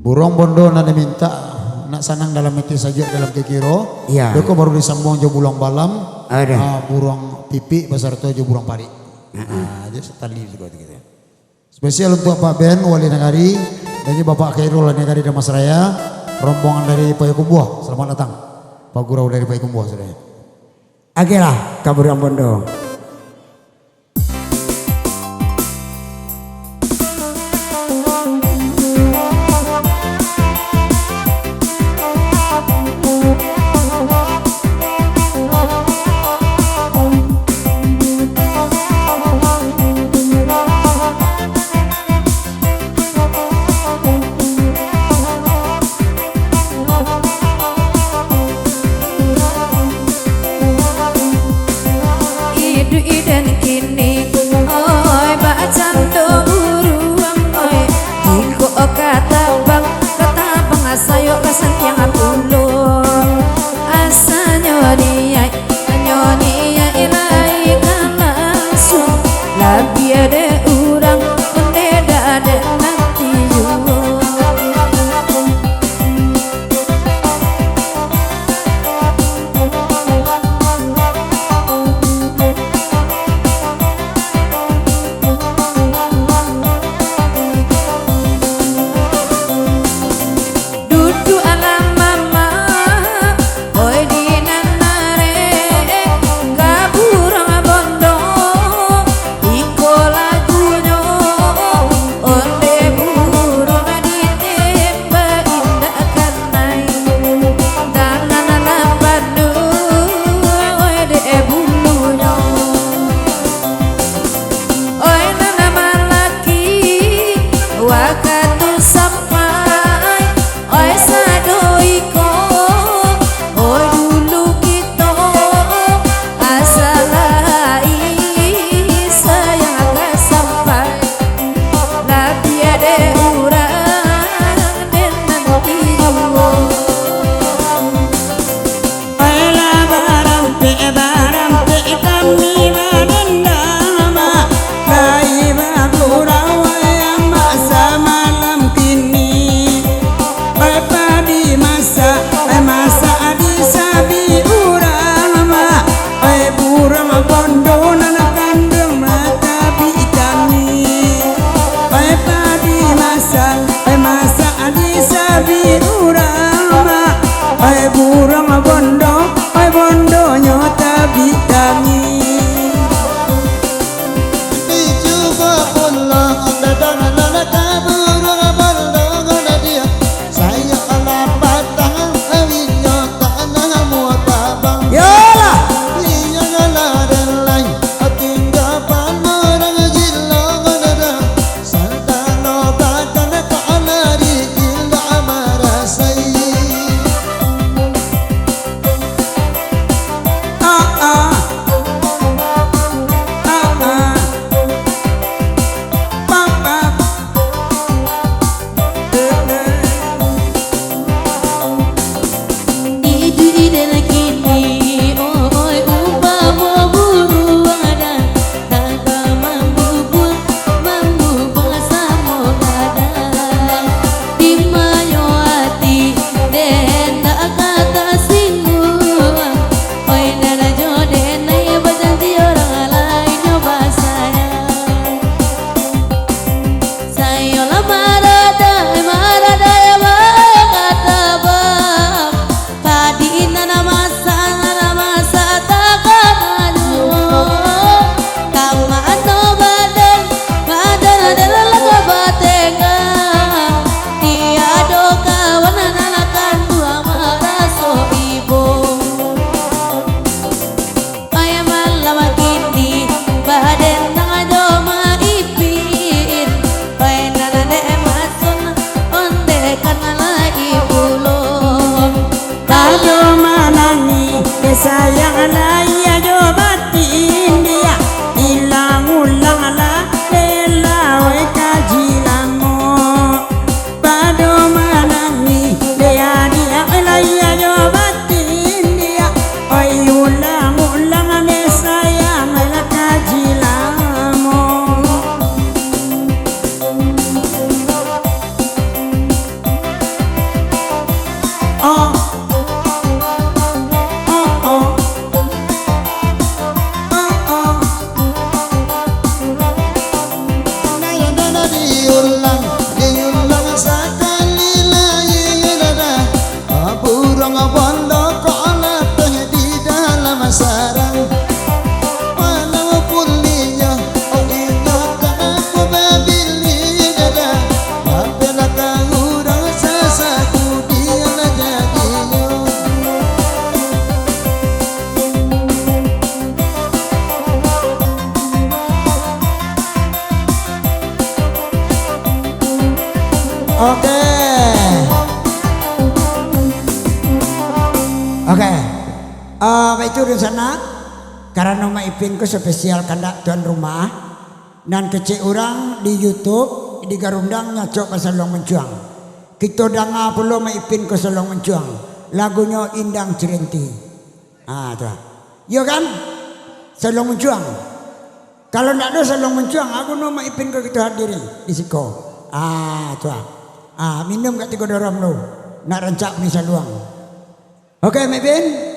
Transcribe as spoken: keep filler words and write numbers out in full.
Buruang bondo nan dimintak, nak sanang dalam ati, sajuak dalam kikiro. Iyo. Beko baru disambuang jo buruang balam, Aduh. ah, buruang pipik basarato jo buruang parik. Heeh. Ah, jadi satali juga tu gitu. Spesial untuk Pak Ben, Wali Nagari, dan juga Bapak Khairul, Wali Nagari Dharmasraya, rombongan dari Payakumbuah. Selamat datang, Pak Gurau dari Payakumbuah, saudara. Oke lah, ka buruang bondo. Oh. Oh, oh. Oh, oh. Nah, yang dah diulang, diulang sakali lai, dah, dah. Oh, burung bondo kok latih di dalam sarang. Walaupun liyo, oh, inyo tak aku babili, dah, dah. Bapelakang urang sasaku dialah jadinyo. Oke. Oke. Ah, baitu dunsanak, karano Mak Ipin ko spesial kandak tuan rumah, nan kecek urang di YouTube, di Garundang nyacok ka Saluang Muncuang. Kito danga pulo Mak Ipin ko Saluang Muncuang, lagunyo Indang Cirenti. Ah, tu ah. Iyo kan? Saluang Muncuang. Kalau ndak ado Saluang Muncuang, a guno Mak Ipin ko kito hadiri di siko. Ah, tu ah. Ah, minum ka tigo dorom tu. Nak rancak ni saluang. Oke, Mak Ipin.